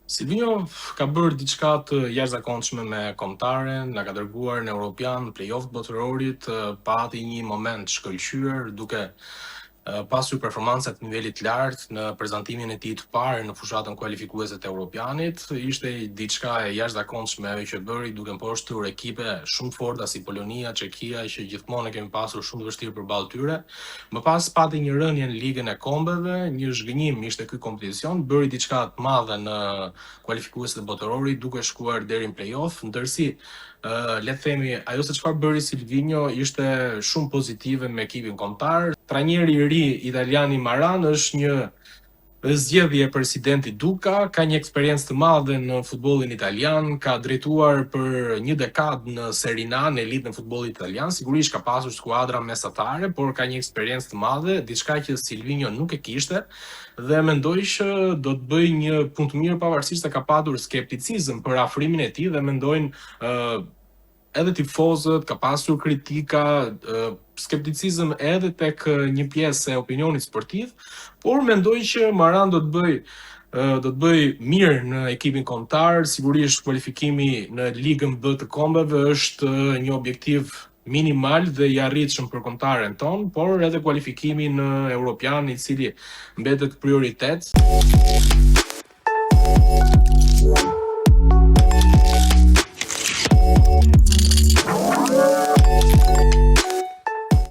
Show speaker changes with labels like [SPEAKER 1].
[SPEAKER 1] Silvinjo ka bërë diçka të jashtëzakonshme me kombëtaren, na ka dërguar në Europian, play-off të botërorit, pati një moment shkëlqyer duke pasur performanca të nivelit të lartë në prezantimin e tij të parë në fushatën kualifikuese të Europianit. Ishte diçka e jashtëzakonshme ajo që bëri duke mposhtur ekipe shumë të forta si Polonia, Çekia, që gjithmonë e kemi pasur shumë të vështirë përballë tyre. Më pas pati një rënie në Ligën e Kombeve, një zhgënjim ishte ky kompeticion, bëri diçka të madhe në kualifikueset e Botërorit duke shkuar deri në play-off, ndërsi le të themi ajo se çfarë bëri Silvinjo ishte shumë pozitive me ekipin kombëtar. Trajneri i ri italiani Maran është një zgjedhje e presidentit Duka, ka një eksperiencë të madhe në futbollin italian, ka drejtuar për një dekadë në Serie A, në elitën e futbollit italian, sigurisht ka pasur skuadra mesatare, por ka një eksperiencë të madhe, diçka që Silvinjo nuk e kishte dhe mendoj që do të bëjë një punë të mirë pavarësisht se ka patur skepticizëm për afrimin e tij dhe mendojnë edhe tifozët, ka pasur kritika, skepticizëm edhe tek një pjesë e opinionit sportiv, por mendoj që Maran do të bëj do të bëj mirë në ekipin kombëtar, sigurisht kualifikimi në Ligën B të Kombeve është një objektiv minimal dhe i arritshëm për kombëtaren tonë, por edhe kualifikimi në Europian i cili mbetet prioritet.